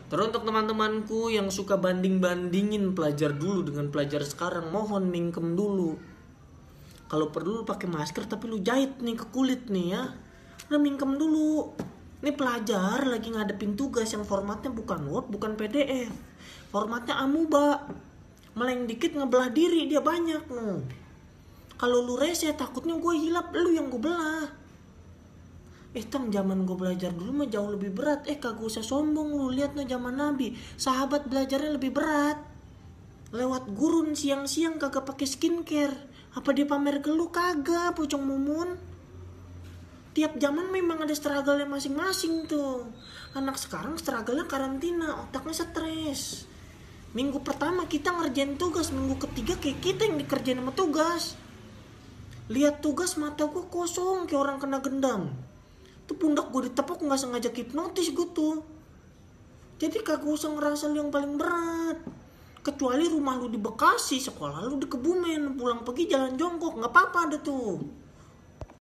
Terus untuk teman-temanku yang suka banding-bandingin pelajar dulu dengan pelajar sekarang, mohon mingkem dulu. Kalau perlu lu pakai masker tapi lu jahit nih ke kulit nih ya. Udah mingkem dulu. Ini pelajar lagi ngadepin tugas yang formatnya bukan Word, bukan PDF. Formatnya amuba. Meleng dikit ngebelah diri dia banyak nih. Kalau lu rese takutnya gue hilap, lu yang gue belah. Tang zaman gue belajar dulu mah jauh lebih berat. Kagak usah sombong lu, lihat no zaman Nabi. Sahabat belajarnya lebih berat. Lewat gurun siang-siang kagak pakai skincare. Apa dia pamer ke lu? Kagak, pocong mumun. Tiap zaman memang ada struggle-nya masing-masing tuh. Anak sekarang struggle-nya karantina, otaknya stres. Minggu pertama kita ngerjain tugas, minggu ketiga kayak kita yang dikerjain sama tugas. Lihat tugas mata gue kosong kayak orang kena gendam. Tuh pundak gue ditepuk gak sengaja hipnotis gue tuh. Jadi kagak usah ngerasa lu yang paling berat. Kecuali rumah lu di Bekasi, sekolah lu di Kebumen, pulang pergi jalan jongkok, gak apa-apa ada tuh.